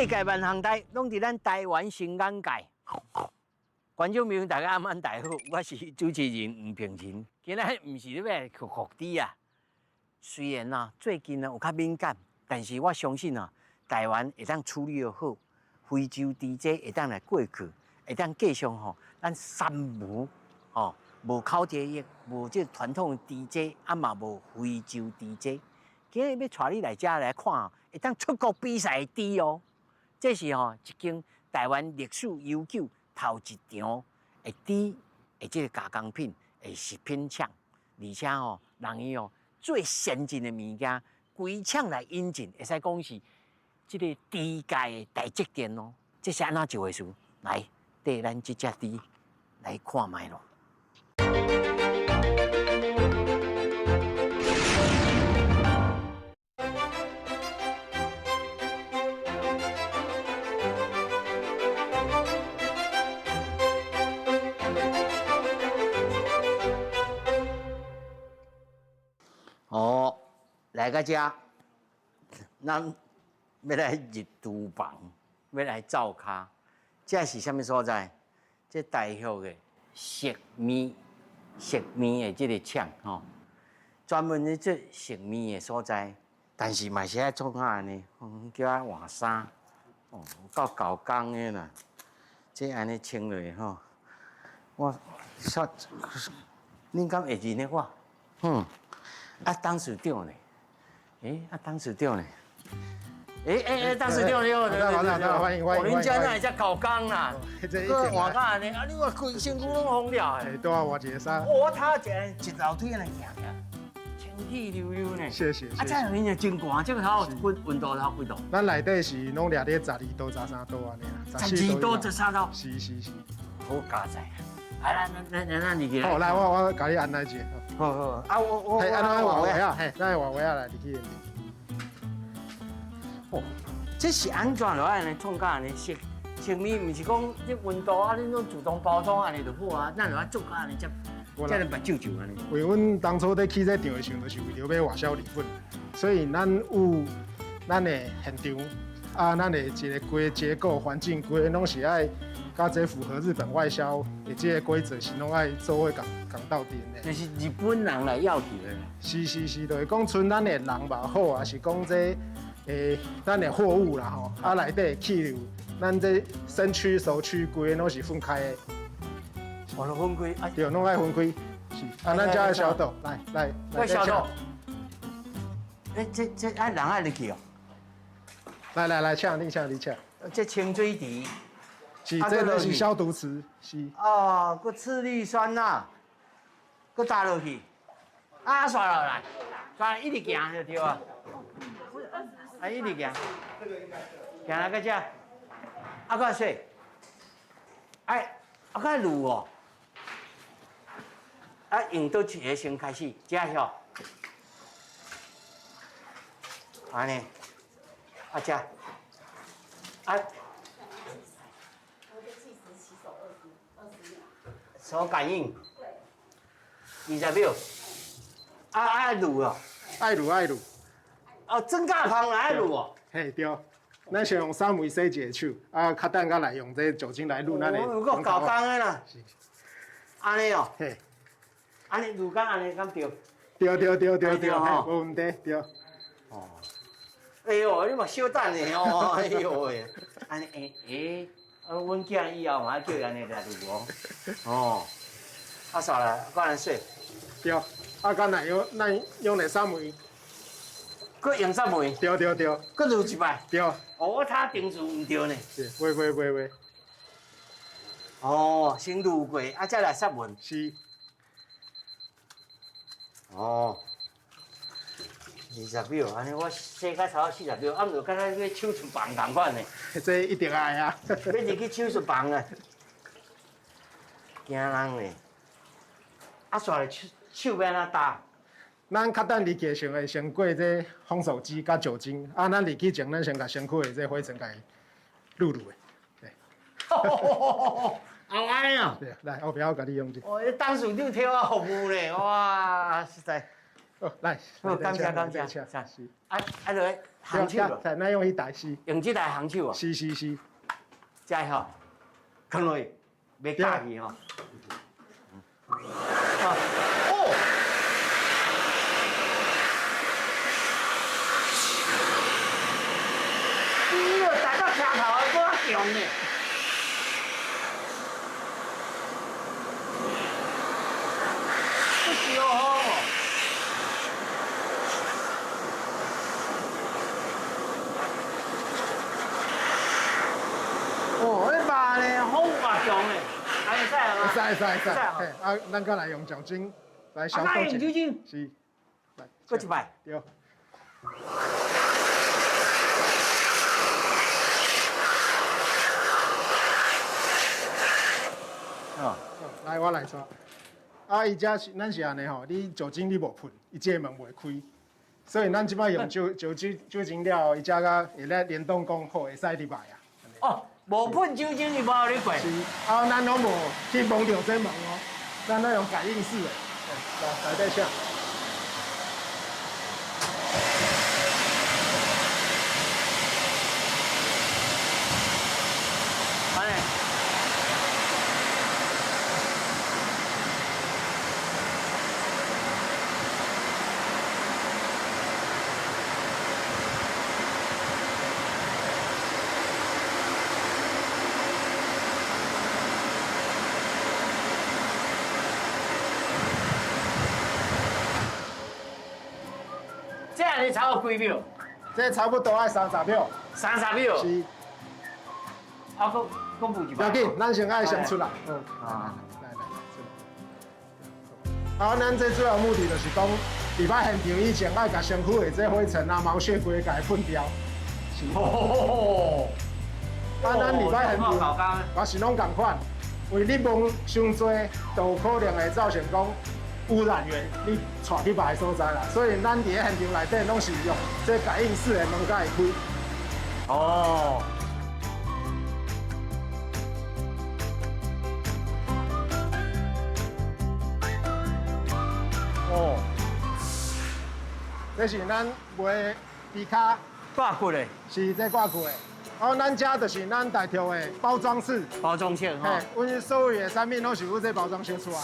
世界萬項代，攏佇咱台灣新眼界。觀眾朋友大家暗暗大好，我是主持人吳平仁。今仔毋是欲去服豬啊，雖然啊最近啊有較敏感，但是我相信啊，台灣會當處理得好，非洲豬這會當來過去，會當繼續吼，咱三無吼，無口蹄疫，無這傳統豬這，啊嘛無非洲豬這。今日欲帶你來遮來看，會當出國比賽的豬哦。這是吼一間台灣歷史悠久頭一場的豬的這個加工品的食品廠，而且吼人伊哦最先進的物件，規廠來引進，會使講是這個豬界的台積電哦。這是按怎一回事？來，綴咱這隻豬來看覓囉。哦，來到遮，咱欲來入廚房，欲來灶跤，這是啥物所在？這台玉的熟麵、熟麵的這個廠吼，專門咧做熟麵的所在。但是嘛是愛創啥按呢？叫我換衫，哦，有夠厚工的啦。這按呢穿落吼，我說，恁敢會認得我？哼，啊，董事長呢？欸，啊，董事長呢？欸欸欸，董事長你好，好，歡迎歡迎。恁遮哪會遮厚工啦？閣換甲按呢，啊，你話規身軀攏風了的。拄仔換一个衫。我頭一一樓梯按呢行行，清氣溜溜呢。謝謝。啊，這樣真真寒，這個頭溫溫度頭幾度？咱內底是攏掠佇12度、13度按呢啦。12度、13度。是是是。好佳哉。來來來來，咱入去。好，來我我共你安排一下。好好。啊，我我我換鞋仔，嘿，咱換鞋仔來入去。哦，這是按怎落按呢創甲按呢熟熟麵，毋是講這溫度啊，恁攏自動包裝按呢就好啊，咱就愛做甲按呢才才能目睭睭按呢。為阮當初佇起這廠的時陣，就是為著欲外銷日本，所以咱有咱的現場啊，咱的一个規結構環境規攏是愛佮這符合日本外銷的這個規則，是攏愛做伙共共鬥陣的。就是日本人來要求的。是是是，就是講賰咱的人嘛好，還是講這。欸，咱的貨物啦吼，啊內底氣流，咱這生區熟區規个攏是分開的。哦，攏分開，對，攏愛分開。是，啊，咱遮來消毒，來來來消毒。欸，這這愛人愛入去哦。來來來，請你請你請。這清水池。是，這個是消毒池，是。哦，閣次氯酸鈉，閣打落去，啊，煞落來，煞一直行就對啊。啊，一直行，行來到遮，啊，閣洗，哎，啊，閣滷哦，啊，用佗一个先開始，這吼，按呢，啊，這，啊，手感應，20秒，啊啊，滷哦，愛滷愛滷。哦，裝甲芳來滷哦。嘿對，咱先用三枚洗一下手，啊，較等下來用這酒精來滷咱的。有夠厚工的啦。是。按呢哦。嘿。按呢滷甲按呢敢對？對對對對對，無問題對。哦。哎喲，你嘛小等下哦，哎喲喂，按呢欸欸，啊，阮囝以後嘛愛叫伊按呢來滷哦。哦。啊，煞來，閣按呢洗。對，啊，敢若用咱用的三枚。閣用啥物？對對對。閣滷一擺。對。哦，我頭程序毋對呢。是，袂袂袂袂。哦，先滷過，啊，才來殺勻。是。哦。20秒，按呢我洗甲差不多40秒，啊，毋就敢若欲手術房仝款呢。這一定愛啊。欲入去手術房啊！驚人呢。啊，煞來手手欲按怎焦？咱較等入去的時陣，會先過這烘手機佮酒精。啊，咱入去前，咱先共身軀的這灰塵共滷滷的。對。後愛啊！對，來，後壁我共你用者。哦，這董事長替我服務呢，哇，實在。哦，來，好，感謝感謝。是。啊啊，落烘手，咱用彼台是。用這台烘手啊？是是是。這吼，囥落去，袂咬去吼。哦。咦哟，台到车頭還閣較強呢。不燒好無？哦，彼肉呢，好偌強呢，會使嗎？會使會使會使。啊，咱閣來用酒精來消毒。用酒精。是。來，閣一擺。對。哦，來，我來做。啊，伊這是咱是按呢吼，你酒精你無噴，伊這個門袂開，所以咱這擺用酒精了後，伊才較會咧聯動講好會使入來啊。哦，無噴酒精伊無予你過。是，啊，咱攏無去摸著這門哦，咱攏用感應式的。來，來，底請。這按呢差不多幾秒？這差不多愛30秒。30秒。是。啊，閣閣補一擺。不要緊，咱先愛先出來。嗯。啊，來來來，出來。啊，咱這主要目的就是講，佇擺現場以前愛共身軀的這灰塵啊、毛屑規共伊噴掉。是。哦。啊，咱佇擺現場，嘛是攏仝款，因為你摸傷濟，就有可能會造成講污染源，你帶去別个所在啦。所以咱佇咧現場內底攏是用這感應式的門共伊開。哦。哦，這是咱賣豬跤掛骨的，是這掛骨的。哦，咱這就是咱大條的包裝式。包裝式吼。阮所有的產品攏是用這包裝箱出來的。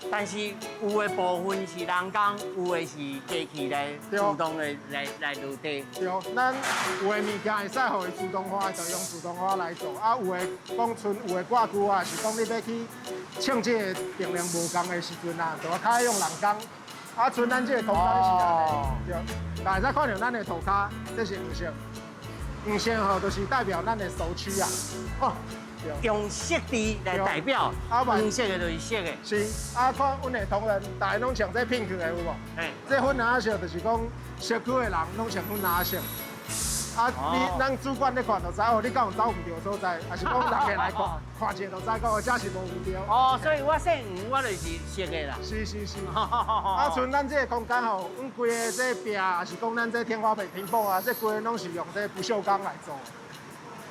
但是有的部分是人工，有的是機器來自動的來落地。對，咱有的物件會使予伊自動化，就用自動化來做。啊，有的講賰有的掛具啊，是講你欲去稱這个重量無仝的時陣啊，就較愛用人工。啊，賰咱這個空間是按呢，對。大家看著咱的塗跤，這是黃色。黃色吼，就是代表咱的蘇區啊。哦，用色字來代表，黃色的就是色的。是，啊，看阮的同仁，大家攏穿這 pink 的有無？這粉紅色就是講社區的人攏穿粉紅色。啊，你咱主管咧看就知哦，你敢有走毋著所在，還是講人客來看，看一下就知講這是無毋著。哦，所以我姓黃，我就是色的啦。是是是。啊，像咱這個空間吼，阮規个這壁，也是講咱這天花板、屏風啊，這規个攏是用這不鏽鋼來做。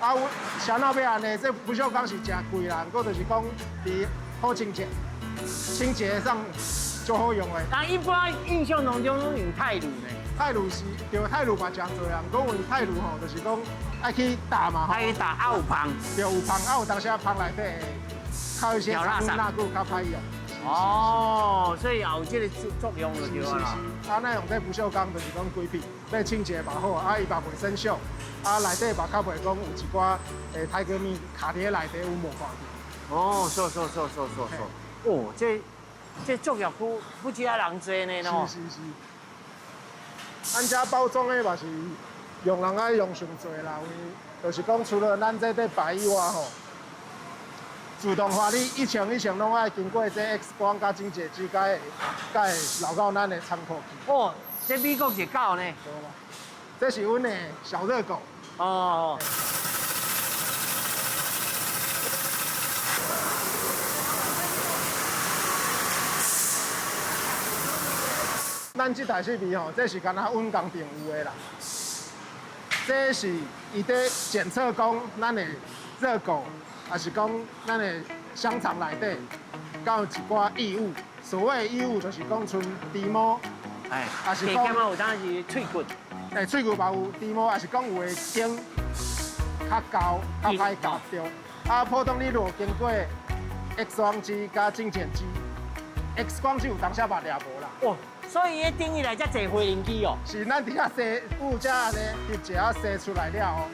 啊，阮啥那欲按呢？這不鏽鋼是誠貴啦，毋過就是講佇好清潔，清潔上足好用的。但一般印象當中攏用鈦鋁呢。鈦鋁是對，鈦鋁嘛誠濟啊，毋過因為鈦鋁吼，就是講愛去打嘛吼。愛去打啊有芳。對，有芳啊，有當時啊芳內底會靠一些殘渣閣較歹用。哦，所以也有這個作用就對啦。是是是。啊，咱用這不鏽鋼就是講規片，欲清潔嘛好，啊伊嘛袂生鏽，啊內底嘛較袂講有一寡歹過物卡佇咧內底有磨破去。哦，是是是是是是。哦，這作業區不止遐人濟呢喏。是是是。咱遮包裝的嘛是用人愛用上濟啦，因為就是講除了咱這咧擺以外吼，自動化你一層一層攏愛經過這 X 光佮清潔機，才會流到咱的倉庫去。哦，這美國一狗呢？對啦，這是阮的小熱狗。哦。咱這台設備吼，這是干焦阮工廠有的啦。這是伊佇檢測講咱的熱狗，抑是講咱的香腸內底，敢有一寡異物。所謂異物，就是講像豬毛、哎，也是講加減啊，有當時喙骨。欸，喙骨嘛有豬毛，也是講有的筋較厚、較歹咬著。啊，普通你若有經過 X 光機佮鏡檢機，X 光機有當時嘛掠無啦。哦，所以彼等於來遮坐飛行機哦。是咱佇遐洗，有遮按呢翕一下洗出來了後，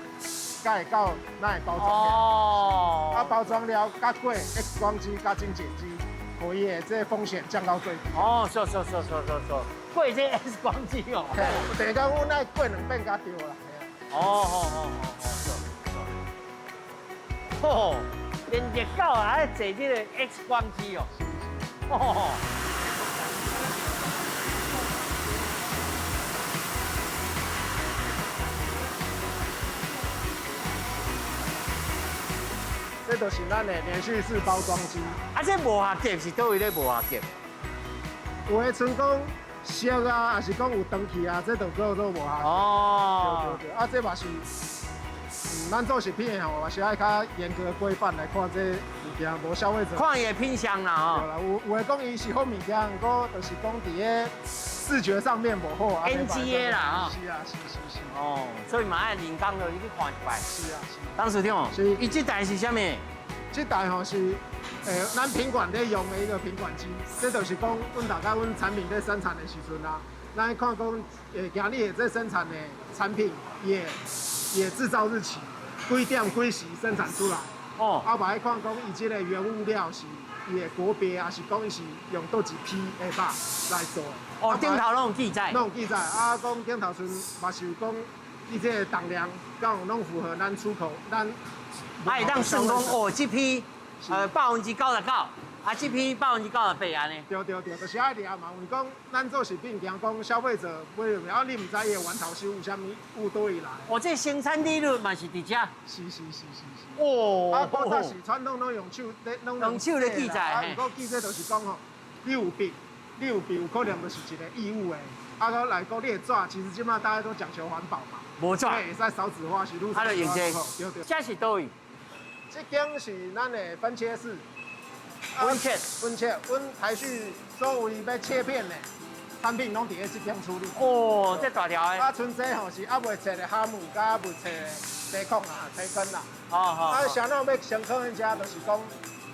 才會到咱的包裝。哦。啊，包裝了，佮過 X 光機、佮鏡檢機，予伊的這個風險降到最低。哦，是是是是是是，過這 X 光機哦。嘿，等於講阮愛過兩遍才對啦。哦哦哦哦哦，是是。哦，連熱狗也愛坐這個 X 光機哦。哦。這就是咱的連續式包裝機。啊，這無合格是佗位咧無合格？有的像講色啊，還是講有長去啊，這就叫做無合格。哦。對對對，啊，這嘛是，咱做食品的吼，嘛是愛較嚴格規範來看這物件，無消費者。看伊的品相啦吼。對啦，有的講伊是好物件，毋過就是講佇个視覺上面無好。 NG 的啦吼。是啊，是是是。哦，所以嘛愛人工落去看一擺。是啊，是。董事長，是。伊這台是啥物？這台吼是，咱品管咧用的一個品管機，這就是講，阮大概阮產品咧生產的時陣啊，咱看講，今日的這生產的產品，伊的製造日期，幾點幾時生產出來。哦。啊，嘛愛看講，伊這個原物料是伊的國別，還是講伊是用佗一批的肉來做的。哦，頂頭攏有記載。攏有記載，啊，講頂頭陣嘛是有講，伊這個重量，敢有攏符合咱出口，咱。啊，會當算講哦，這批99%，啊，這批98%按呢。對對對，就是愛掠嘛，因為講咱做食品，驚講消費者買入去，啊，你毋知伊的源頭是有啥物，有佗位來。哦，這生產利率嘛是佇遮。是是是是是。哦。啊，古早是傳統攏用手咧，攏用手咧記載。啊，毋過記者就是講吼，你有筆，你有筆，有可能就是一個義務的。啊，閣來講你的紙，其實這馬大家都講求環保嘛。無紙。會使少紙化，是愈啊，就用這個。對對。這是佗位？這間是咱的分切室。分切，分切，阮台序所有欲切片的產品，攏佇咧這間處理。哦，這大條的。啊，賰這吼是猶未切的哈姆，佮猶未切的西孔啊、培根啦。哦哦。啊，啥物欲先放佇遮，就是講，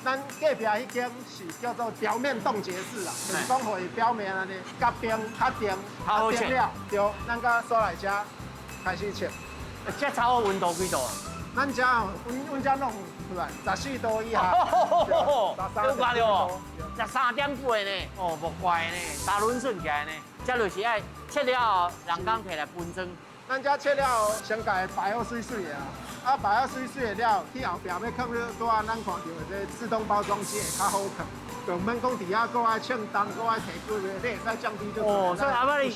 咱隔壁彼間是叫做表面凍結室啦，就是講予伊表面按呢結冰較定，較定了，對，咱佮煞來遮開始切。這差不多溫度幾度？咱遮吼，阮遮弄出來14度以下，有掛著，13.8呢，哦，無怪呢，大輪順起來呢，這就是愛切了後，人工提來分裝。咱遮切了後，先共伊擺好媠媠的啊，啊擺好媠媠的了，去後壁欲囥咧，拄仔咱看著的這自動包裝機會較好囥，就毋免講佇遐閣愛稱重，閣愛提幾個，你會使降低就。哦，所以阿媽你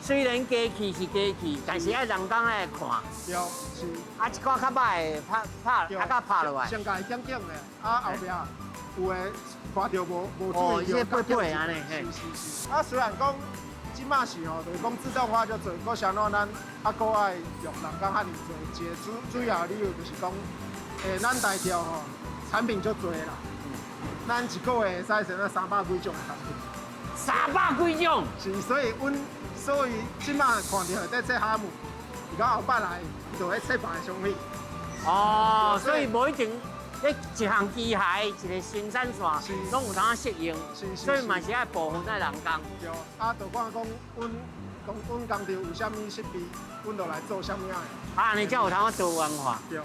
雖然機器是機器，但是愛人工來看。對，是。啊，一寡較歹的拍拍，啊，佮拍落來。先共伊剪剪的，啊後壁有的看著無注意著，哦，這八八按呢，是是是。啊，雖然講。這馬是吼，就是講自動化就濟，閣啥怎咱猶閣愛用人工遐爾濟。一個主要理由就是講，咱台柱吼產品足濟啦，咱一個月會使生產300幾種產品。300幾種？是，所以阮所以這馬看著佇切哈姆，伊到後擺來就咧切別的商品。哦，所以無一定，咧一項機械一個生產線，攏有通適應，所以嘛是愛部分愛人工。對，啊，就看講，阮講阮工廠有啥物設備，阮就來做啥物仔的。啊，按呢才有通多元化。對。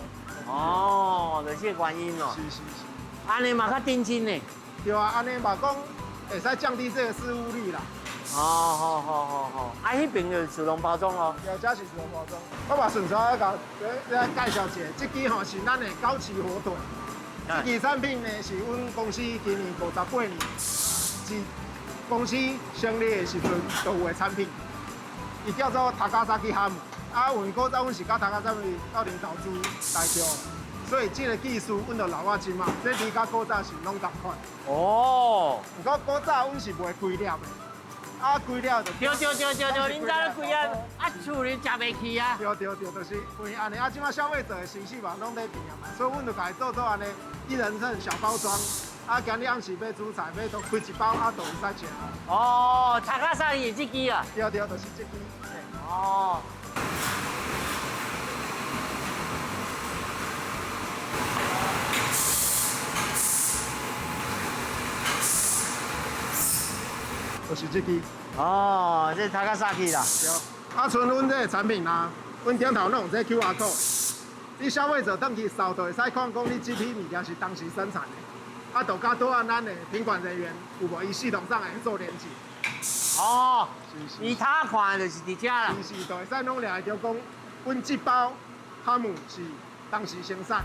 哦，就是這個原因咯。是是是。按呢嘛較認真呢。對啊，按呢嘛講會使降低這個失誤率啦。哦，好好好好，啊，彼邊就是自動包裝咯。對，這是自動包裝。我嘛順紲共你來介紹一下，這支吼是咱的枸杞火腿。這支產品呢是阮公司今年58年，自公司成立的時陣就有的產品。伊叫做 Takasaki 哈姆，啊，因為古早阮是佮 Takasaki 鬥陣投資台柱，所以這個技術阮就留到這馬。這味佮古早是攏仝款。哦。毋過古早阮是賣規粒的。啊，規粒就對對對對對，恁早咧規粒啊，厝裡食袂去啊。對對對，就是因為按呢啊，這馬消費者的習性嘛，攏咧變啊嘛，所以阮就共伊做做按呢，一人份小包裝，啊，今日暗时欲煮菜，欲都開一包啊，就會使食。哦，タカサキ是這支啊？對對，就是這支。哦。就是這支。哦，這タカサキ啦。對。啊，像阮這个產品啊，阮頂頭攏有這 QR code，你消費者轉去掃就會使看講你這批物件是當時生產的。啊，就佮拄仔咱的品管人員有無？伊系統上會做連結。哦，伊他看就是佇遮啦。是是，就會使攏掠會著講，阮這包哈姆是當時生產。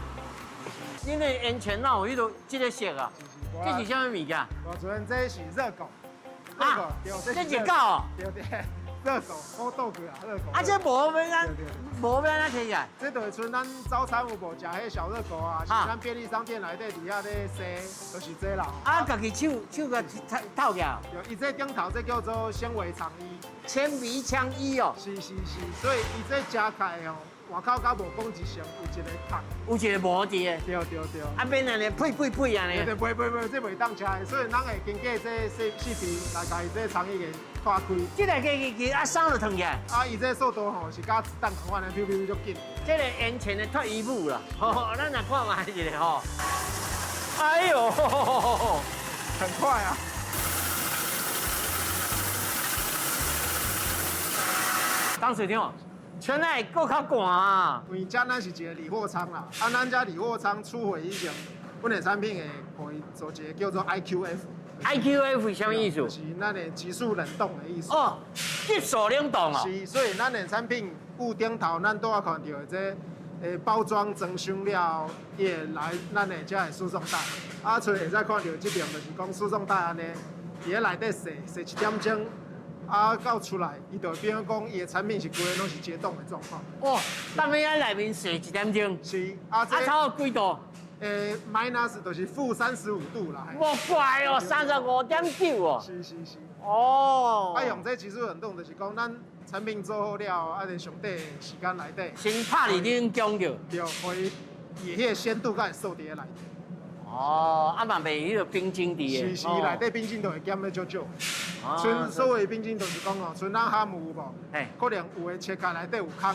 恁的煙腸哪有彼个這个色啊？這是啥物物件？主任，這是熱狗。熱狗，對，這熱狗哦。對對。熱狗，好倒去啊，熱狗。啊，這無欲按，無欲按怎提起來？這就是像咱早餐有無食彼小熱狗啊？是咱便利商店內底佇遐咧洗，就是這啦。啊，家己手手共透起來。對，伊這頂頭這叫做纖維腸衣。纖維腸衣哦。是是是，所以伊這食起來吼，外口較無講一層有一个殼。有一个膜佇的。對對對。啊，免按呢呸呸呸按呢。對對，袂袂袂，這袂當食的，所以咱會經過這細細皮來共伊這腸衣給脫開。這个機器啊，衫就脫起來。啊，伊這速度吼是佮子彈仝款，咻咻咻足緊。這个煙腸的脫衣舞啦，吼，咱來看覓一下吼。哎呦，很快啊！董事長，穿會閣較寒啊？因為遮咱是一个理貨倉啦，啊，咱遮理貨倉出貨以前，阮的產品會予伊做一个叫做 IQF。 IQF 啥物意思？就是咱的急速冷凍的意思。哦，急速冷凍哦。是，所以咱的產品有頂頭，咱拄仔看著的這包裝裝箱了後，伊會來咱的遮的輸送帶。啊，出會使看著這邊就是講輸送帶按呢，佇咧內底洗洗一點鐘，啊，到出來，伊就會變講伊的產品是規个攏是解凍的狀況。哦，踮遐內面洗一點鐘。是，啊，啊，差不多幾度？minus 就是負35度啦。無怪哦，35.9哦。是是是。哦。啊，用這急速冷凍就是講，咱產品做好了後，啊，佇上底時間內底。先拍佇冷宮著。對，予伊伊彼个鮮度才會鎖佇咧內底。哦，啊嘛袂彼个冰晶佇的。是是，內底冰晶就會減得少少。像所謂冰晶就是講哦，像咱哈姆有無？可能有的切開內底有空。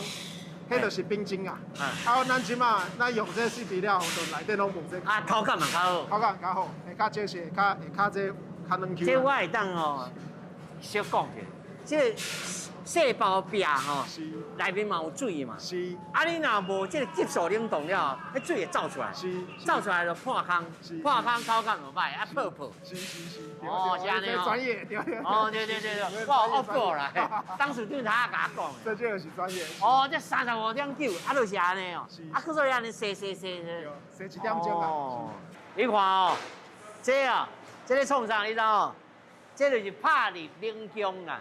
彼就是冰晶啊！啊，咱這馬咱用這設備了後，就內底攏無這。啊，口感嘛較好。口感較好，會較這是會較會較這較軟 Q。這我會當吼，小講一下，這細胞壁吼，內面嘛有水嘛。是。啊，你若無這个急速冷凍了，彼水會走出來。是。走出來就破空，破空口感就歹，啊泡泡。是是是。哦，是按呢哦。專業，對對。哦，對對對對，我有學過啦。董事長頭仔共我講的。這就是專業。哦，這35.9，啊，就是按呢哦。是。啊，閣做按呢洗洗洗洗。洗一點鐘啊。哦。你看哦，這啊，這咧創啥？你知無？這就是拍入冷宮啊。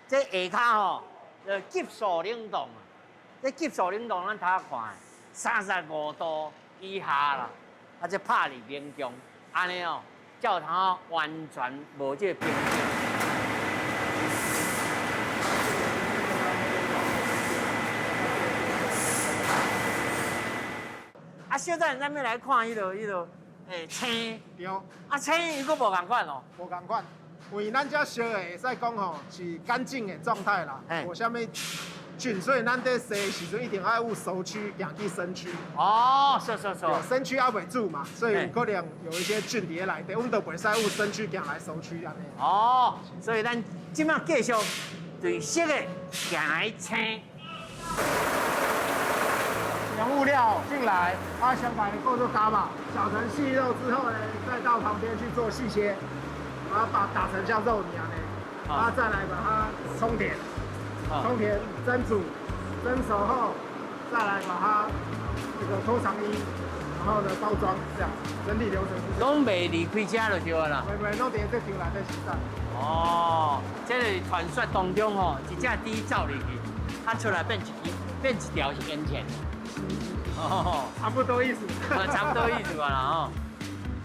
這下跤吼，就急速冷凍啊。這急速冷凍，咱頭看，35度以下啦，啊，這拍入冷宮，按呢哦，才有通完全無這個冰。啊，小等咱欲來看彼个、彼个，青。對。啊，青伊閣無仝款哦。無仝款，因為咱遮燒的會使講吼是乾淨的狀態啦，無啥物菌，所以咱佇洗的時陣一定愛有熟區行去生區。哦，是是是。生區猶未煮嘛，所以有可能有一些菌佇咧內底，阮都袂使有生區行來熟區按呢。哦，所以咱這馬繼續對熟的行來青。原物料進來，啊，先把它做加嘛，攪成細肉之後呢，再到旁邊去做細切，然後把打成像肉泥按呢，啊，再來把它沖甜，沖甜蒸煮，蒸熟後，再來把它這個脫腸衣，然後呢包裝，這樣整體流程。攏袂離開遮就對啦。袂袂，攏佇這場內底生產。哦，這個傳說當中吼，一隻豬走入去，啊出來變一支，變一條是煙腸。哦，差不多意思，差不多意思啊啦吼。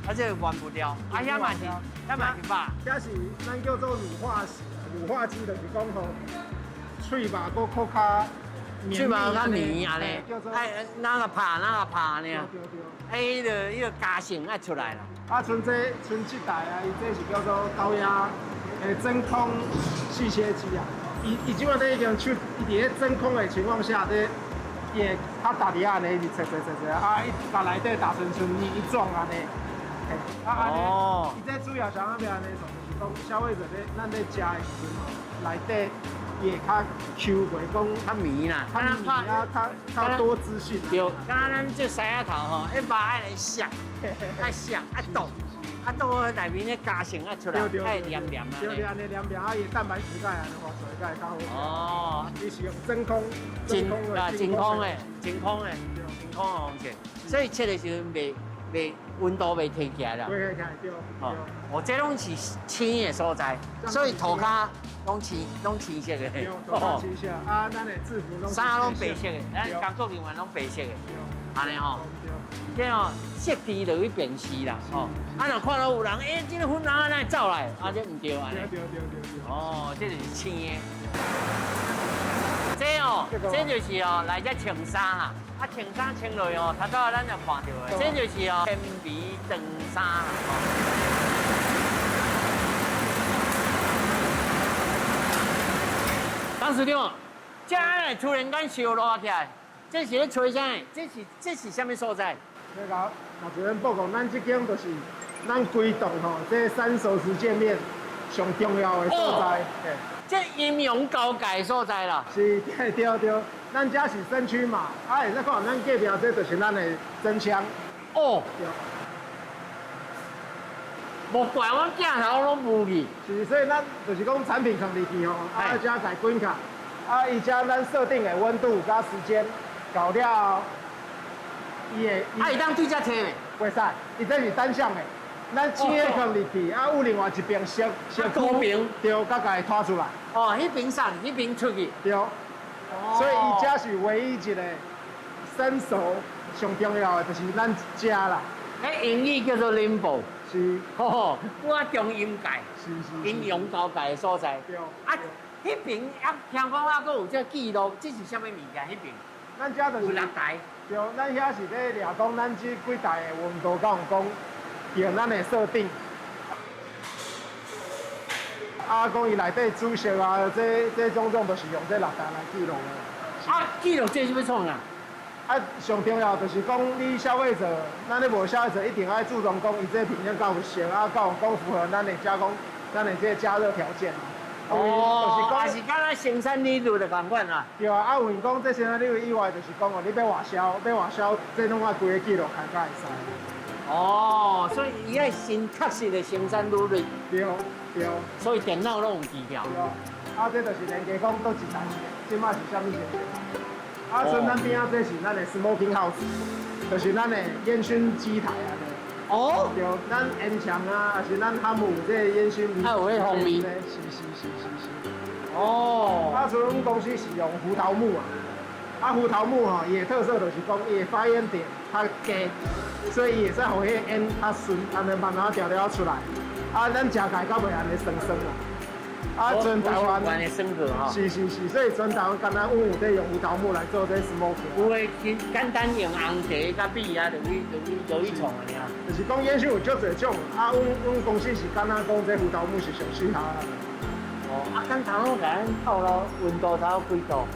啊，這個原物料，啊，遐嘛是，遐嘛是肉。這是咱叫做乳化乳化劑，就是講吼，喙肉閣較喙毛較綿按呢，愛哪個拍哪個拍按呢？哎，彼個加成愛出來啦。啊，賰這台啊，伊這是叫做高壓真空細切機啊。伊這擺咧已經手，伊佇咧真空的情況下咧，伊會較踏佇遐按呢，一直切切切切，啊，伊共內底打成像泥狀按呢。啊，按呢，伊這主要啥物按呢創，就是講消費者咧，咱咧食的時陣吼，內底伊會較 Q 過，講較綿啦，較綿啊，較多資訊。對，敢若咱這獅仔頭吼，一肉愛來削，愛削愛剁。啊，倒內面的加成啊出來，愛黏黏啊。對對，按呢黏黏啊，伊蛋白質才會按呢活出來，才會較好。哦。伊是用真空，真啊，真空的，真空的，真空的方式，所以切的時陣袂袂溫度袂提起來啦。袂提起來，對。哦，哦，這攏是青的所在，所以塗跤攏青，攏青色的。對，塗跤青色。啊，咱的制服攏。衫攏白色的，咱工作人員攏白色的。按呢吼。這哦，設置就去辨識啦，吼。啊，若看到有人，欸，這個粉人哪會走來？啊，這毋對按呢。對對對對。哦，這就是青的。這哦，這就是哦，來這穿衫啦。啊，穿衫穿落哦，頭拄仔咱就看著的。這就是哦，纖維長衫啦。董事長，這突然間燒熱起來。這是咧吹啥？這是啥物所在？那個，老主任報告，咱這間就是咱規棟吼，這三熟食店面上重要的所在。這陰陽交界的所在啦。是，對對對，咱這是生區嘛，啊，會使看咱隔壁這就是咱的真槍。哦。對。無怪阮鏡頭攏無去。是，所以咱就是講產品放入去吼，啊，遮在滾卡，啊，伊遮咱設定的溫度佮時間。搞了，伊會，啊，會當對這切袂？袂使，伊這是單向的。咱青的放入去，啊，有另外一邊熟熟高邊，對，佮共伊拖出來。哦，彼邊送，彼邊出去。對。哦。所以伊遮是唯一一個生熟上重要的，就是咱遮啦。彼英語叫做 limbo。是。吼吼，我中陰界。是是。陰陽交界的所在。對。啊，彼邊啊，聽講啊，閣有這記錄，這是啥物物件？彼邊？咱遮就是，對，咱遐是咧掠講，咱這幾台的溫度，敢有講用咱的設定。啊，講伊內底煮熟啊，這種種都是用這六台來記錄的。啊，記錄這是欲創啥？啊，上重要就是講，你消費者，咱咧無消費者一定愛注重講，伊這品相敢有熟啊，敢有講符合咱的加工，咱的這個加熱條件。哦，也是敢若生產利率的仝款啊。對啊，啊有閒講這生產利率以外，就是講哦，你欲外銷，欲外銷，這攏愛規个記錄開才會使。哦，所以伊愛先確實的生產履歷。對對。所以電腦攏有記條。對。啊，這就是連加講佗一台是，這擺是啥物情形？啊，像咱邊仔這是咱的 smoking house，就是咱的煙燻機台啊。哦。對，咱煙腸啊，抑是咱哈姆這個煙燻味。啊，有彼風味。是是是是是。哦。啊，像阮公司是用胡桃木啊，啊胡桃木吼，伊的特色就是講伊的發煙點較低，所以伊會使予彼个煙較順，按呢慢慢調調出來。啊，咱食起來較袂按呢酸酸啦。啊，全台灣。是是是，所以全台灣敢若阮有咧用胡桃木來做這 smoking。有的簡簡單用紅茶佮米啊，就去創的爾。就是講煙燻有足濟種，啊，阮公司是敢若講這胡桃木是上適合的。哦，啊，敢頭路共咱透露溫度頭幾度？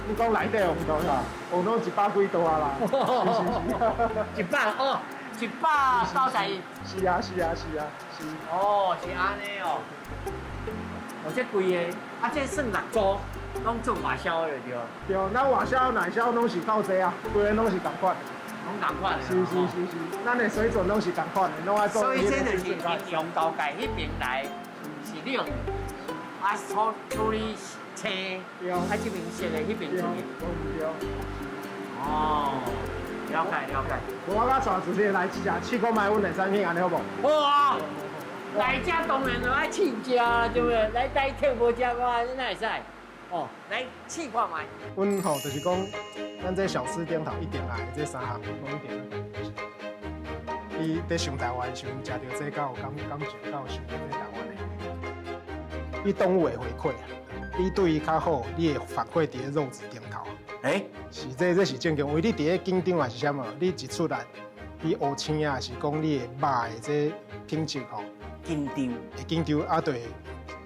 你講內底溫度是吧？溫度100幾度啊啦。是是是。100哦，191。是啊是啊是啊是。哦，是按呢哦。哦，這規个，啊，這算六組，攏做外銷的對。對，咱外銷、內銷攏是靠這啊，規个攏是仝款。攏仝款。是是是是，咱的水準攏是仝款的，攏愛做。所以這就是陰陽交界彼邊來是冷的，啊處理青，啊這邊熟的彼邊出去。對。哦，了解了解。我佮帶主持人來試食，試看覓阮的產品，按呢好無？好啊。來遮當然就愛試食啦，對不對？來台鐵無食過，你哪會使？哦，來試看覓。阮吼就是講，咱這小吃頂頭一定愛這三項，攏一定愛。伊佇想台灣的時陣，食著這敢有感情，敢有想著這台灣的。你動物會回饋啊，你對伊較好，你會反饋佇咧肉質頂頭。欸，是這這是正宗，因為你佇咧緊張還是啥物，你一出來，你烏青啊，是講你的肉的這品質吼，緊張，會緊張啊，對，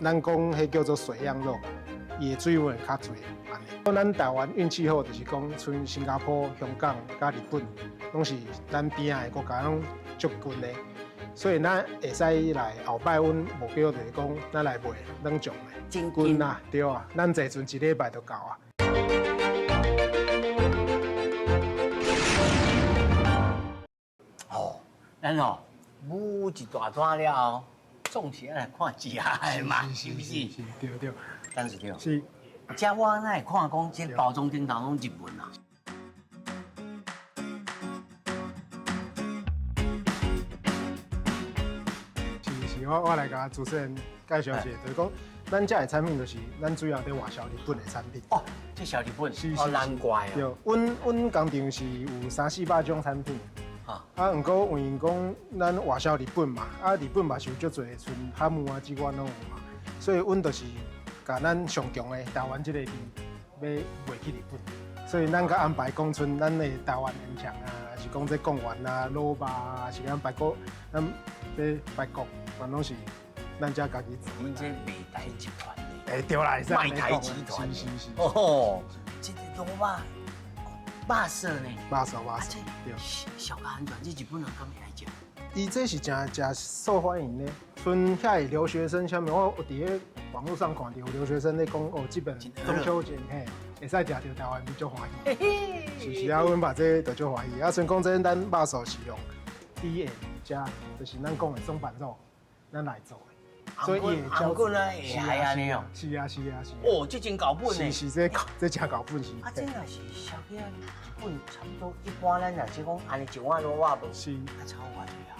咱講彼叫做水樣肉，伊的水分會較濟按呢。咱台灣運氣好，就是講賰新加坡、香港佮日本，攏是咱邊仔的國家，攏足近的，所以咱會使來後擺，阮目標就是講，咱來賣冷藏的，真近啊，對啊，咱坐船一禮拜就到啊。哦，咱哦，舞一大段了後，總是愛來看食的嘛，是毋是？是，對對。董事長。是。這我哪會看講，這包裝頂頭攏日文啊？是是，我我來共主持人介紹一下，就是講，咱這的產品就是咱主要佇外銷日本的產品。哦，這銷日本，哦，難怪啊。對，阮阮工廠是有三四百種產品。啊，毋過因為講咱外銷日本嘛，啊，日本嘛是有足濟賰哈姆啊，這款攏有嘛，所以阮就是共咱上強的台灣這個味欲賣去日本，所以咱閣安排講賰咱的台灣香腸啊，還是講這貢丸啊、滷肉啊，還是咱排骨，咱這排骨，全攏是咱遮家己做。恁這賣台集團的？欸，對啦，賣台集團。是是是。哦，這個滷肉。肉燥呢？肉燥肉燥，對。小家安全，這日本人敢會愛食？伊這是誠誠受歡迎的，賰遐的留學生，啥物我有佇咧網路上看著有留學生咧講，哦，這邊中秋節嘿，會使食著台灣味，足歡喜。是是啊，阮嘛這就足歡喜。啊，像講這咱肉燥是用豬的加，就是咱講的松板肉，咱來做的。所以伊會焦棍啊，會害按呢哦。是啊是啊是。哦，這真厚本呢。是是，這這真厚本是。啊，這若是燒起來，日本差不多一般，咱若是講按呢一碗滷肉無？是。啊，差偌濟啊？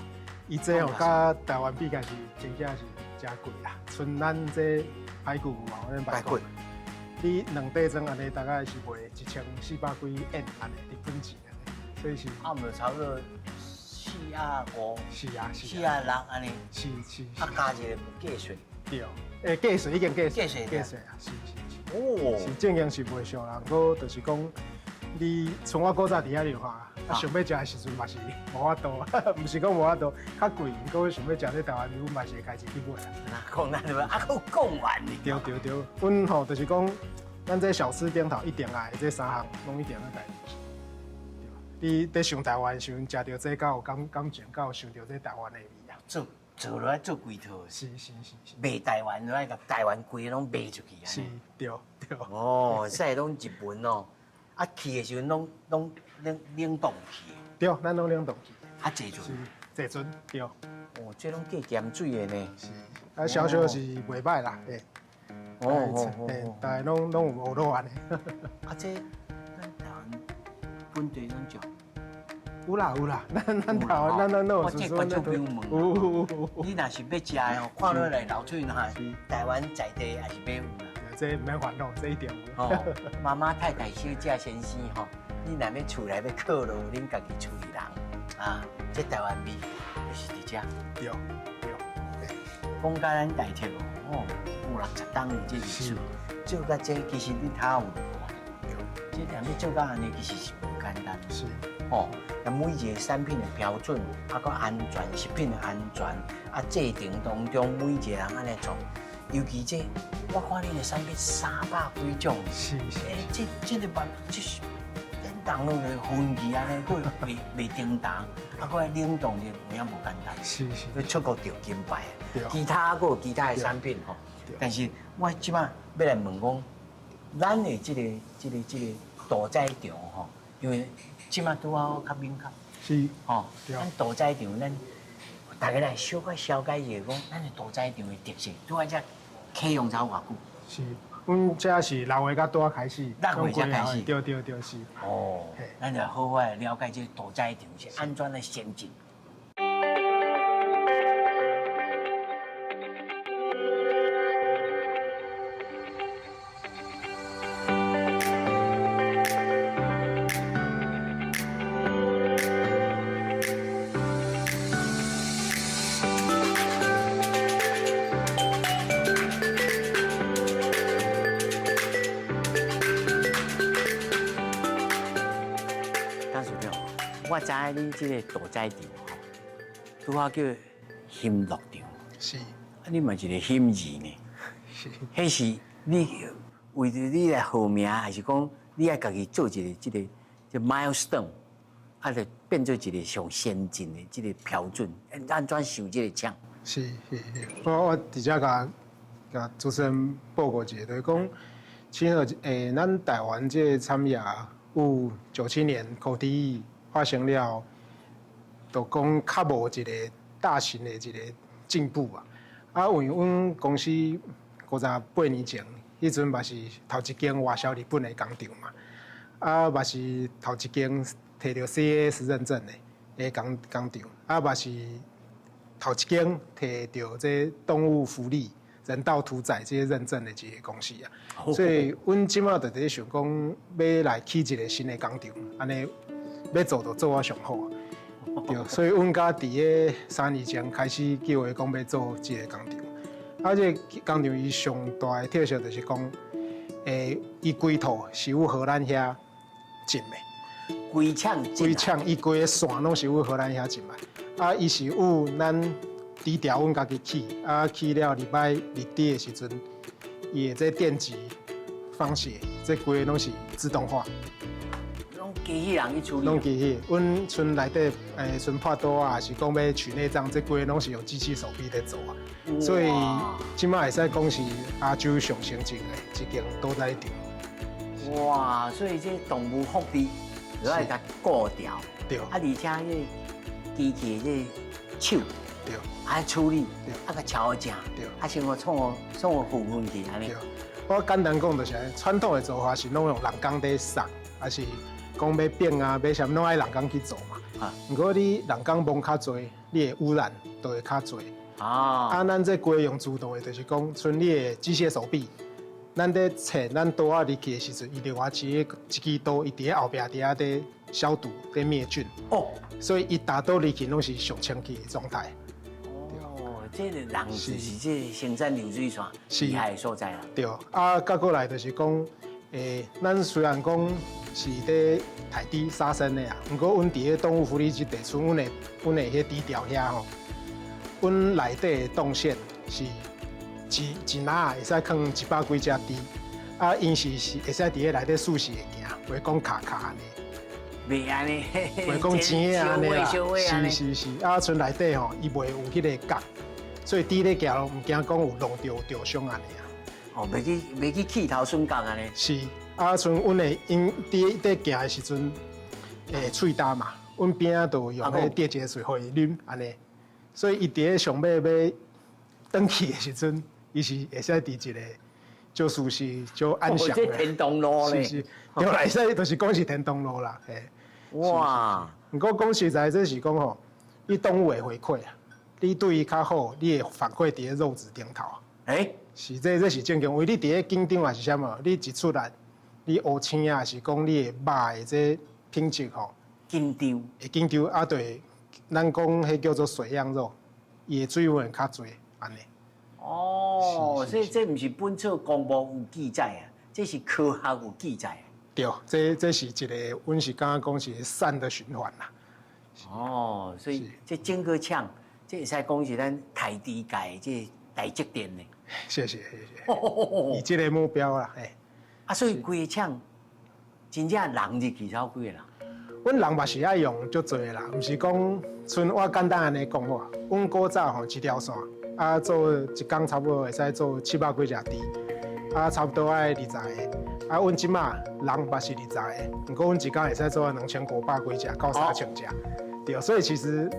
伊這吼，佮台灣比較是真正是誠貴啦。賰咱這排骨有啊，咱排骨，你兩塊裝按呢，大概是賣一千四百幾円按呢，日本錢按呢，所以是。啊，毋就差不多四啊五。是啊是。四啊六按呢。是是。啊，加一个計稅。對，欸，計稅已經計稅。計稅。計稅啊，是是是。哦。是正經是袂俗啦，毋過就是講，你像我古早佇遐留學，啊，想欲食的時陣嘛是無法度，毋是講無法度，較貴，毋過想欲食咧台灣味，阮嘛是會開始去買啦。講咱就啊，閣有貢丸呢。對對對，阮吼就是講，咱這小吃頂頭一定愛這三項，攏一定愛家己。你佇想台灣時陣，食著這才有感感情，才有想著這台灣的味啊。做做落來做規套。是是是是。賣台灣落來，共台灣規個攏賣出去啊。是，對對。哦，這攏日本哦，啊去的時陣攏攏冷冷凍去。對，咱攏冷凍去。啊，坐船。坐船，對。哦，這攏過鹹水的呢。是，啊，小小是袂䆀啦，嘿。哦哦哦。大家攏攏有學落按呢。啊，這咱台灣本地攏食。有啦有啦，咱咱台灣咱咱攏有。我這觀眾朋友問，有有有。你若是欲食的吼，看落來流喙瀾，台灣在地也是買有啦。這毋免煩惱，這一定有。哦，媽媽太太小姐先生吼，你若欲厝內欲犒勞恁家己厝裡人啊，這台灣味就是佇遮。對對。講甲咱台鐵哦，五六十冬的這歷史，做甲這其實你頭有無？對。這若欲做甲按呢，其實是無簡單。是。哦，那每一個產品的標準，啊，閣安全，食品的安全，啊，製程當中每一個人按呢做，尤其這，我看恁的產品三百幾種，是是，欸，這這個辦，這是冷凍攏會分期按呢，閣袂袂叮當，啊，閣愛冷凍的有影無簡單，是是，欲出國著金牌，其他閣有其他的產品吼，但是我這擺欲來問講，咱的這個這個這個屠宰場吼，因為這擺拄好較明確，是吼，咱屠宰場，咱大家來小可了解一下，講咱的屠宰場的特色，拄仔這啟用才偌久？是，阮這是六月才拄仔開始，六月才開始，對對對是。哦，咱就好好來了解這屠宰場是按怎來先進。我知影恁這个屠宰場吼，拄好叫欣樂場。是。啊，你嘛一个欣字呢？是。彼是你為著你來號名，還是講你愛家己做一个這个這 milestone，啊，就變做一个上先進的這个標準？按怎想這个廠？是是是，我直接共共主持人報告一下，就是講，其實咱台灣這个產業有97年 CODE 發生了，就講較無一个大型的一个進步啊。啊，因為阮公司58年前，彼陣嘛是頭一間外銷日本的工廠嘛，啊嘛是頭一間提著 CAS 認證的工廠，啊嘛是頭一間提著這動物福利、人道屠宰這些認證的一个公司啊。所以，阮這馬就佇咧想講，欲來起一个新的工廠，按呢欲做就做啊上好。對，所以阮家佇咧3年前開始計劃講欲做這个工廠。啊，這个工廠伊上大的特色就是講，伊規套是由荷蘭遐進的。規廠。規廠，伊規个線攏是由荷蘭遐進來。啊，伊是有咱豬條，阮家己起，啊起了禮拜日豬的時陣，伊的這電擊放血，這規个攏是自動化。攏機器人去處理。攏機器，阮賰內底賰破刀啊，還是講欲取內臟，這規个攏是用機器手臂佇做啊。所以這馬會使講是亞洲上先進的一間屠宰場。哇！所以這動物福利都愛共顧著。對。啊，而且這機器的這手，愛處理，啊共超正，啊先予創予創予付運去按呢。對。我簡單講就是，傳統的做法是攏用人工佇殺，還是講欲變啊，欲啥物攏愛人工去做嘛。啊。毋過你人工摸較濟，你的污染就會較濟。啊，咱這規用自動的，就是講，賰你的機械手臂，咱佇切咱刀仔入去的時陣，伊另外一个一支刀，伊佇咧後壁佇遐佇消毒、佇滅菌。所以伊打刀入去攏是上清氣的狀態。哦，這个人就是這个生產流水線厲害的所在啦。對，啊，佮過來就是講，咱雖然講是佇刣豬殺生的啊，毋過阮佇咧動物福利這地區，阮的彼豬條遐吼，阮內底的動線是一一籃會使囥100幾隻豬，啊，𪜶是會使佇咧內底舒適的行，袂講卡卡按呢。袂按呢，袂講錢的按呢啦，是是是，啊，賰內底吼，伊袂有彼个角，所以豬咧行毋驚講有弄著著傷按呢啊。哦，袂去氣頭損角按呢。是，啊，賰阮的𪜶佇佇行的時陣，喙焦嘛，阮邊仔就用彼个電解水予伊啉按呢，所以伊佇咧上尾欲轉去的時陣，伊是會使佇一個就舒適、就安詳的。這天堂路咧。是是，對啦，會使就是講是天堂路啦，嘿。哇！毋過講實在，這是講吼，你動物會回饋啊，你對伊較好，你會反饋佇咧肉質頂頭。是這是正經，因為你佇咧緊張還是啥物，你一出來，你烏青啊，還是講你的肉的這品質吼，緊張，會緊張啊，對，咱講彼叫做水樣肉，伊的水分會較濟，按呢。哦，所以這毋是本草綱目有記載啊，這是科學有記載。對，這是一個，阮是感覺講是善的循環啦。哦，所以這整個廠，這會使講是咱刣豬界這台積電呢。謝謝謝謝。以這個目標啦，嘿。啊，所以規个廠真正人入去才有幾个人？阮人嘛是愛用足濟的啦，毋是講賰我簡單按呢講好，阮古早吼一條線，啊做一工差不多會使做700幾隻豬，啊差不多愛20個。啊，阮這馬人嘛是20個，毋過阮一工會使做2500幾隻到3000隻，對，所以其實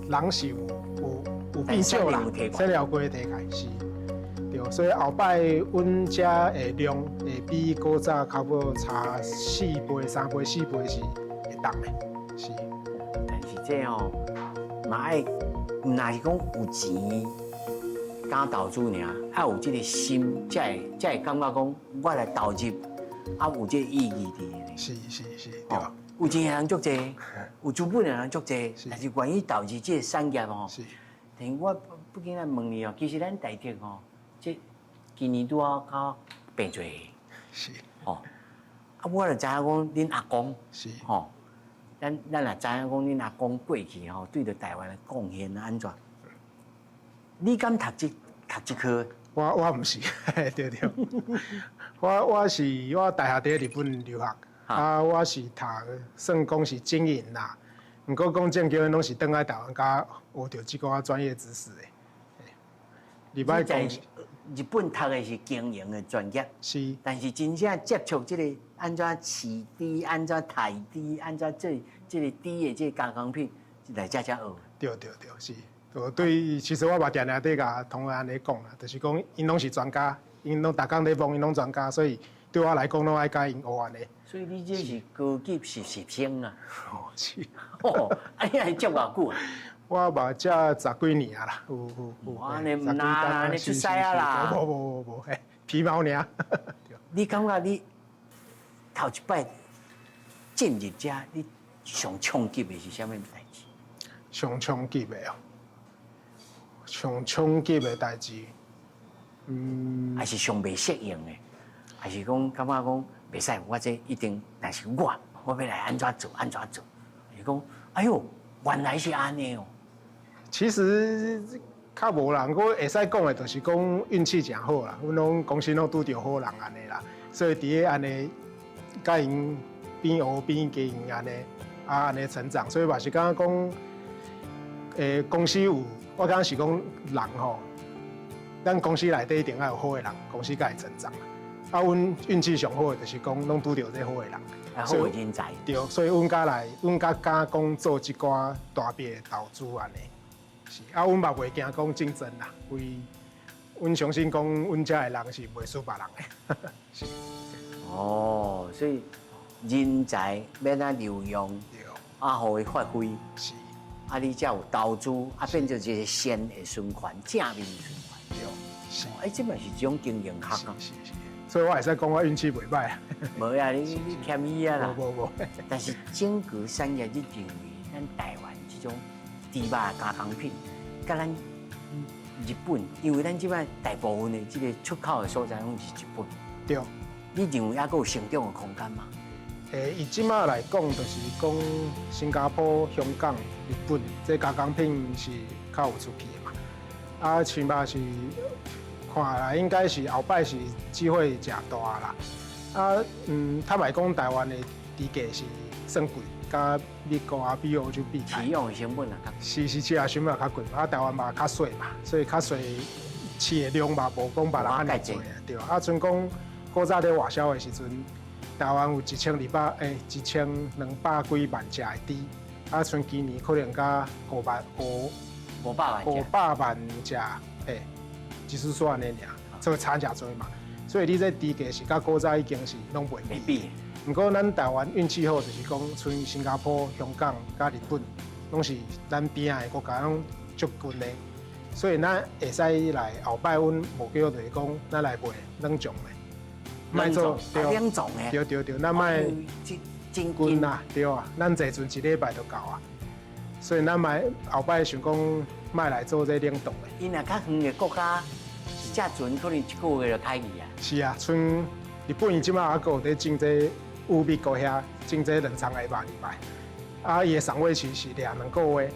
人是有變少啦，生了過提開是，對，所以後擺阮遮的量會比古早差不多差4倍、3倍、4倍是會當的，是。但是這吼嘛愛，毋若是講有錢敢投資爾，愛有這个心，才會感覺講我來投入，啊有這个意義佇咧。是是是，對。有錢的人足濟，有資本的人足濟，但是願意投入這个產業吼。但是我不禁來問你哦，其實咱台鐵吼，這今年拄好較病濟。哦，啊，我就知影講，恁阿公。吼，咱也知影講，恁阿公過去吼對著台灣的貢獻按怎？你敢讀這科？我毋是，對對。我大學佇日本留學，啊，我是讀算講是經營啦。毋過講正經，攏是轉來台灣，才學著這寡專業知識的。你擺講日本讀的是經營的專業，但是真正接觸這個按怎飼豬、按怎刣豬、按怎做這個豬的這個加工品，來遮才學。對對對，是。對，其實我嘛定定佇共同學按呢講啦，就是講𪜶攏是專家，𪜶攏逐工咧摸，𪜶攏專家，所以對我來講，攏愛共𪜶學按呢。所以你這是高級實習生啊！哦，是。哦，啊，你來接偌久啊？我嘛遮十幾年啊啦，有有有。按呢毋若啦，你出師啊啦。無無無無，嘿，皮毛爾。你感覺你頭一擺進入遮，你上衝擊的是啥物代誌？上衝擊的哦，上衝擊的代誌，嗯，還是上袂適應的，還是講感覺講袂使，我這一定，若是我，我欲來按怎做，按怎做？是講，哎喲，原來是按呢哦。其實較無啦，毋過會使講的，就是講運氣誠好啦。阮攏公司攏拄著好人按呢啦，所以佇咧按呢，共𪜶邊學邊經營按呢，啊按呢成長，所以嘛是感覺講，公司有，我感覺是講人吼，咱公司內底一定愛有好的人，公司才會成長。啊，阮運氣上好的就是講，攏拄著這好的人，好的人才。對，所以阮才來，阮才敢講做這寡大筆的投資按呢。是，啊，阮嘛袂驚講競爭啦，為阮相信講，阮遮的人是袂輸別人的。是。哦，所以人才欲按怎留用，啊，予伊發揮，啊，你才有投資，啊，變做一個善的循環，正面的循環。對，是。哎，這嘛是一種經營學啊。是是。所以我會使講我運氣袂䆀。無啊，你謙虛啊啦。無無無。但是整個產業，你認為咱台灣這種豬肉加工品，佮咱日本，因為咱這擺大部分的這個出口的所在攏是日本。對。你認為猶閣有成長的空間嗎？以這馬來講，就是講新加坡、香港、日本，這加工品是較有出去的嘛。啊，起碼是看來應該是後擺是機會誠大啦。啊，坦白講，台灣的豬價是算貴，佮美國啊、比歐洲比起來。飼養的成本也較。是是，飼養成本也較貴，啊，台灣嘛較細嘛，所以較細飼的量嘛無講別人按呢濟啊，對。啊，像講古早咧外銷的時陣，台灣有1200，1200幾萬隻的豬，啊，像今年可能才500五 500萬隻，500萬隻，一絲絲按呢爾，所以差誠濟嘛。所以你這豬價是佮古早已經是攏袂比。毋過咱台灣運氣好，就是講像新加坡、香港、佮日本，攏是咱邊仔的國家，攏足近的，所以咱會使來後擺，阮目標就是講，咱來賣冷藏的，莫做冷藏的，對對對，咱莫真近啊，對啊，咱坐船一禮拜就到啊，所以咱莫後擺想講莫來做這冷凍的。伊若較遠的國家，一隻船可能一個月就開去啊。是啊，像日本伊這馬猶閣有佇種這烏美國遐種這冷藏的肉入來，啊，伊的賞味期是2個月，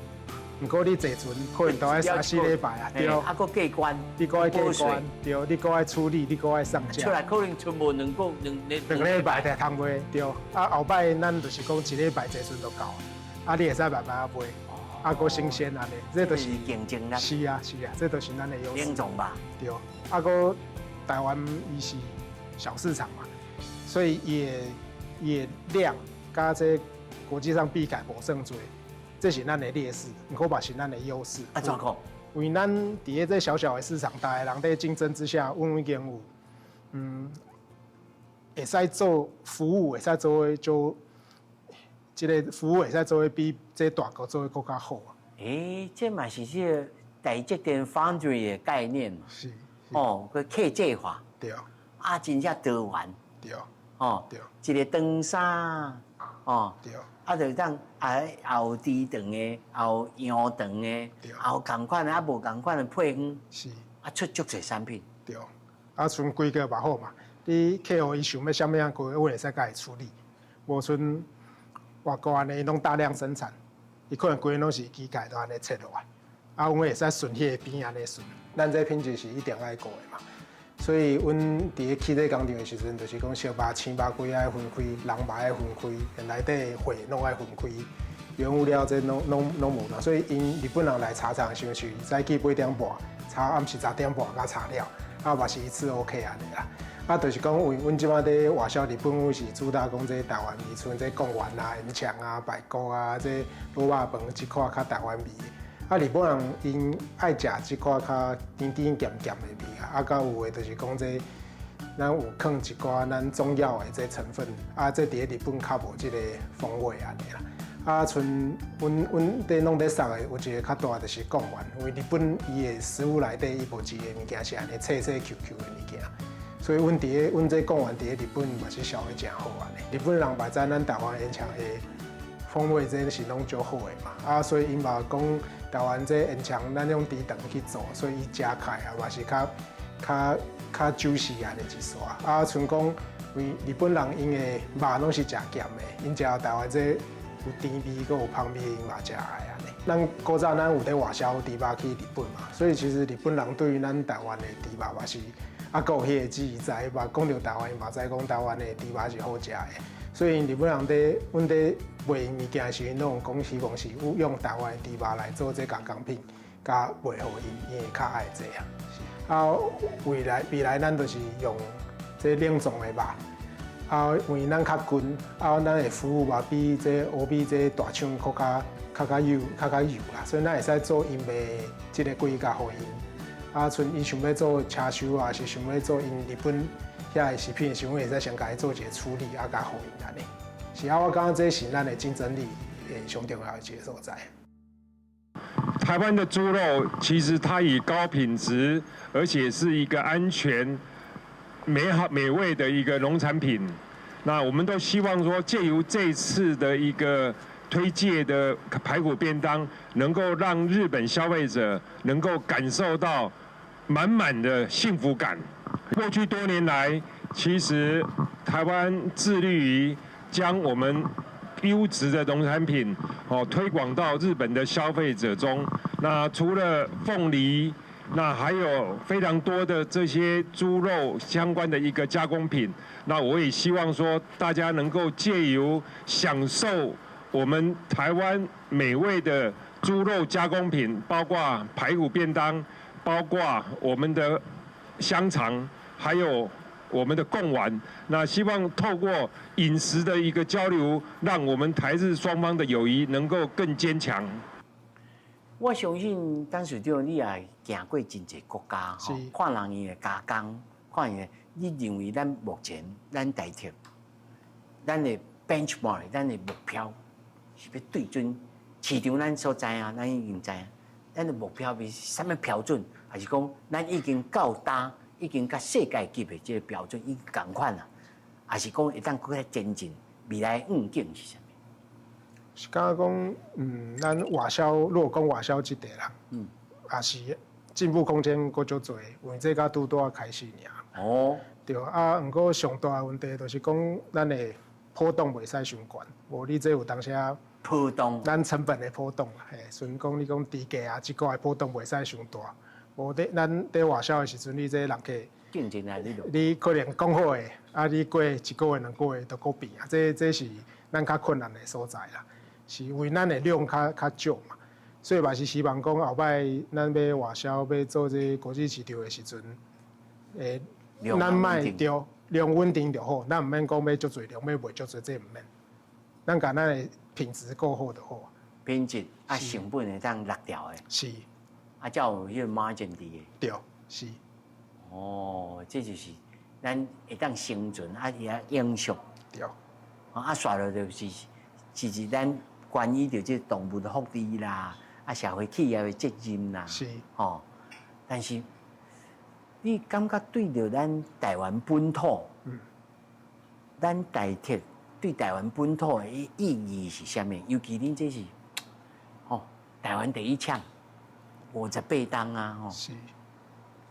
毋過你坐船可能都愛三四禮拜啊，對。啊，閣過關，你閣愛過關，對，你閣愛處理，你閣愛上架。出來可能賰無兩個兩兩禮拜才通賣，對。啊，後擺咱就是講一禮拜坐船就到，啊，你會使慢慢賣，啊，閣新鮮按呢，這就是競爭力。是啊是啊，這就是咱的優勢。冷藏吧。對，啊，閣台灣伊是小市場嘛，所以伊的量佮這國際上比起來無算濟，這是咱的劣勢，毋過嘛是咱的優勢。按怎講？因為咱佇咧這小小的市場，逐个人佇競爭之下，阮已經有，會使做服務，會使做的就，這個服務會使做的比這大國做的閣較好啊。欸，這嘛是這個台積電 foundry 的概念嘛。是。哦，閣客製化。對。啊，真正多元。對。哦。對。一個長衫，哦。對。啊，就當啊，也有豬腸的，也有羊腸的，也有仝款的，啊，無仝款的配方。是。啊，出足濟產品。對。啊，像規格嘛好嘛，你客戶伊想欲啥物樣規，阮會使共伊處理。無像外國按呢攏大量生產，伊可能規个攏是機械都按呢切落來，啊，阮會使順彼个邊按呢順，咱這品質是一定愛顧的嘛。所以，阮佇咧起這工廠的時陣，就是講燒肉、青肉規愛分開，人肉愛分開，內底貨攏愛分開，原物料這攏攏攏無嘛。所以，𪜶日本人來茶廠的時陣是早起8點半，炒暗時10點半才炒了，啊嘛是一次 OK 按呢啦。啊，就是講，為阮這擺佇外銷日本，阮是主打講這台灣味，像這貢丸啊、鹽腸啊、排骨啊、這滷肉飯這款較台灣味。啊，日本人𪜶愛食這款較甜甜鹹鹹的味啊，啊，佮有的就是講這咱有囥一寡咱中藥的這成分，啊，這佇咧日本較無這個風味按呢啦。啊，像阮阮佇攏佇送的有一個較大就是貢丸，因為日本伊的食物內底伊無一个物件是按呢脆脆 Q Q 的物件。所以，阮佇咧阮這貢丸佇咧日本嘛是銷得誠好按呢。日本人嘛知咱台灣鹽腸的風味，這是攏足好的嘛。啊，所以𪜶嘛講台灣這鹽腸，咱用豬腸去做，所以伊食起來啊嘛是較較較 juicy 按呢一撮。啊，像講為日本人𪜶的肉攏是食鹹的，𪜶食台灣這有甜味閣有芳味，𪜶嘛誠愛按呢。咱古早咱有佇外銷豬肉去日本嘛，所以其實日本人對於咱台灣的豬肉嘛是。啊，閣有彼個記憶在，嘛講著台灣，嘛知講台灣的豬肉是好食的，所以日本人佇阮佇賣𪜶物件的時陣，攏講希望是有用台灣的豬肉來做這加工品，佮賣予𪜶，𪜶會較愛這啊。啊，未來未來咱就是用這冷藏的肉，啊，因為咱較近，啊，咱的服務嘛比這歐美這大廠閣較較較幼較較幼啦，所以咱會使做𪜶賣這個規格予𪜶。啊，像伊想欲做叉燒啊，是想欲做𪜶日本遐个食品的時陣，會使先共伊做一個處理，啊，共予𪜶按呢。是啊，我感覺這是咱的競爭力的上重要的一個所在。台灣的豬肉其實它以高品質，而且是一個安全、美好、美味的一個農產品。那我們都希望說，借由這次的一個推介的排骨便當，能夠讓日本消費者能夠感受到滿滿的幸福感。過去多年來，其實台灣致力於將我們優質的農產品哦推廣到日本的消費者中。那除了鳳梨，那還有非常多的這些豬肉相關的一個加工品。那我也希望說，大家能夠借由享受我們台灣美味的豬肉加工品，包括排骨便當，包括我們的香腸，還有我們的貢丸。那希望透過飲食的一個交流，讓我們台日雙方的友誼能夠更堅強。我相信董事長你也行過真濟國家，吼，看人𪜶的加工，看𪜶的，你認為咱目前咱台鐵，咱的 benchmark，咱的目標是欲對準市場，咱所知影，咱已經知影，咱的目標是啥物標準，還是講咱已經到達，已經佮世界級的這個標準已經仝款啦，還是講會當閣較前進？未來願景是啥物？是感覺講，咱外銷，如果講外銷這塊啦，也是進步空間閣足濟，因為這才拄拄仔開始爾。對啊，毋過上大的問題就是講，咱的波動袂使傷懸，無你這有當時波動，咱成本的波動啦，嘿，像講你講豬價啊，這個的波動袂使傷大，無佇咱佇外銷的時陣，你這人客競爭來你你可能講好的，啊，你過一個月、2個月就閣變啊，這這是咱較困難的所在啦。是因為咱的量較較少嘛，所以嘛是希望講後擺咱欲外銷欲做這國際市場的時陣，咱莫對量穩定就好，咱毋免講欲足濟量，欲賣足濟，這毋免。咱共咱的品質顧好就好。品質啊，成本會當落掉的。啊，才有彼個 margin 佇的。對，是。哦，這就是咱會當生存啊，也永續。啊，煞落就是，其實咱關於著這動物的福利啦，啊，社會企業的責任啦。吼，但是你感覺對著咱台灣本土，咱台鐵對台灣本土的意義是啥物？尤其恁這是，吼，台灣第一廠，58冬啊，吼。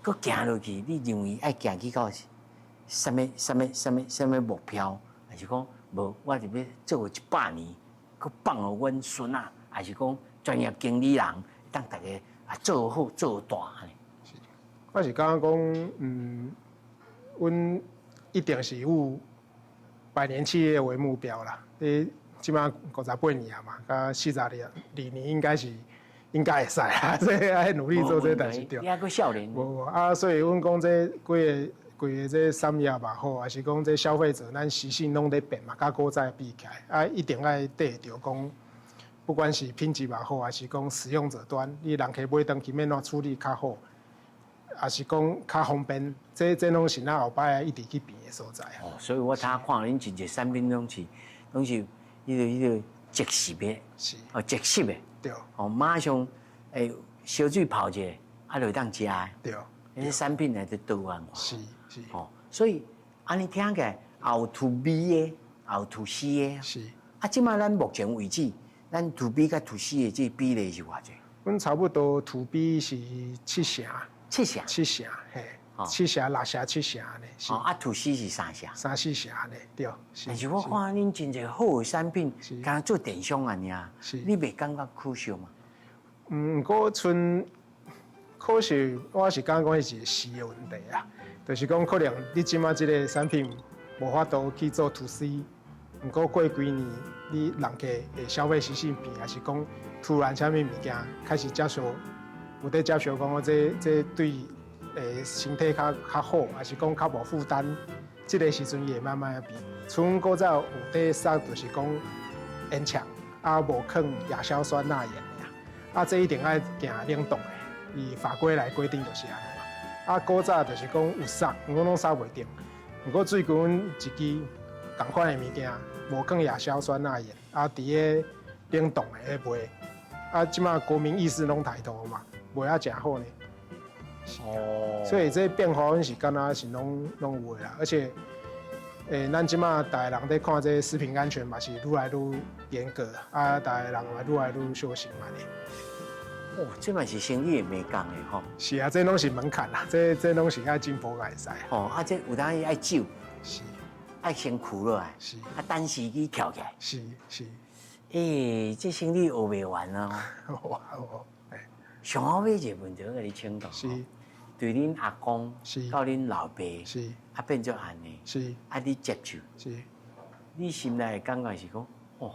閣行落去，你認為愛行去到啥物、啥物、啥物、啥物目標？還是講無？我是欲做一百年，閣放予阮孫仔，抑是講專業經理人，當逐家啊做好做大按呢？是，我是感覺講，阮一定是有百年企業為目標啦。你這馬58年啊嘛，佮42年應該是應該會使啦，所以愛努力做這代誌對。你還閣少年？無無啊，所以阮講這規個規個這產業也好，抑是講這消費者，咱習性攏咧變嘛，佮古早比起來，啊，一定愛綴著講，不管是品質也好，抑是講使用者端，你人客買轉去欲按怎處理較好，抑是講較方便，這攏是咱後擺一直去變的所在。哦，所以我頭看恁真濟產品攏是彼個即時的，哦，即食的，哦，馬上會燒水泡者，啊，就會當食的。彼產品來得多元化。哦，所以按呢聽起來，也有 to B 的，也有 to C 的。啊，這馬咱目前為止，咱 to B 佮 to C 的這個比例是偌濟？阮差不多 to B 是七成。七成。七成，嘿。七成、六成、七成呢。哦，啊，to C 是三成。三四成呢，對。但是我看恁真濟好的產品，敢若做電商按呢爾，你袂感覺可惜嗎？毋過賰可惜，我是感覺講是一個時的問題啊。就是講可能你這馬這個產品無法度去做 to C，毋過過幾年你人客的消費習性變，抑是講突然啥物物件開始接受，有咧接受講這對身體較好，抑是講較無負擔，這個時陣伊會慢慢變。像古早有咧殺，就是講煙腸啊，無放亞硝酸鈉鹽的啊，這一定愛行冷凍的，以法規來規定就是按呢嘛。啊，古早就是講有殺，毋過攏殺袂著。毋過最近阮一支仝款的物件，無放亞硝酸鈉鹽，啊，佇咧冷凍的咧賣，啊，這馬國民意識攏抬頭嘛，賣啊誠好呢。哦。所以這變化，阮是敢若是攏有的啦，而且，咱這馬逐个人咧看這食品安全嘛是愈來愈嚴格，啊，逐个人嘛愈來愈小心嘛咧。哦，這嘛是生意的眉角的吼。是啊，這攏是門檻啦，這攏是愛進步才會使。哦，啊，這有當愛煮，愛先苦落來，啊，等時機跳起來。欸，這生意學袂完啊！哇哦，上後尾一個問題，我共你請教。對恁阿公到恁老爸，啊變做按呢，啊你接手，你心內的感覺是講，哦，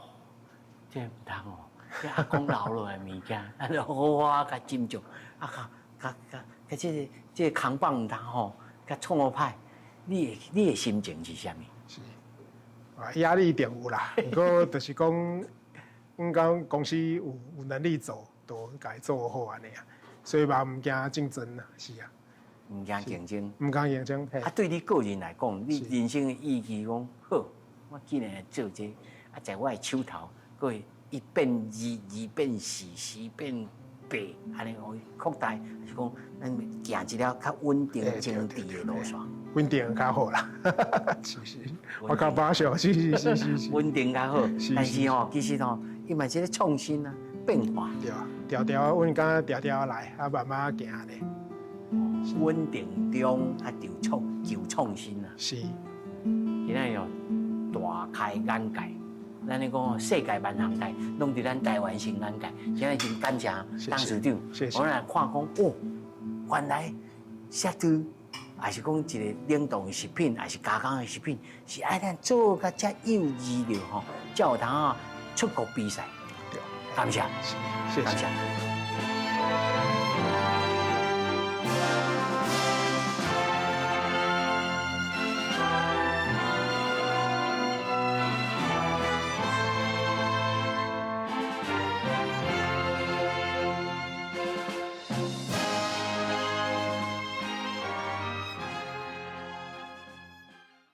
這毋通哦，這阿公留落來的物件，咱著好好共斟酌，啊，較較較較這個扛棒毋通吼，共創予歹，你的心情是啥物？是，啊，壓力一定有啦，毋過就是講，阮講公司有能力做，就共伊做好按呢啊，所以嘛毋驚競爭啦，是啊。毋驚競爭，毋驚競爭。啊，對你個人來講，你人生的意義講，好，我既然會做這個，啊，在我的手頭，閣會一變二，二變四，四變八，按呢予伊擴大，就是講咱行一條較穩定、精緻的路線。穩定較好啦，是，我較保守，是。穩定較好，但是吼，其實吼，伊嘛是咧創新啊，變化。對啊，條條阮敢條條來，啊慢慢行咧。穩定中啊，求創新啊。今仔日大開眼界，咱咧講世界萬行代，攏佇咱台灣新眼界。今日真感謝董事長，我來看講哦，原來雪豬，抑是講一個冷凍的食品，抑是加工的食品，是愛咱做甲遮幼稚著吼，才有通啊出國比賽。感謝，謝謝。感謝。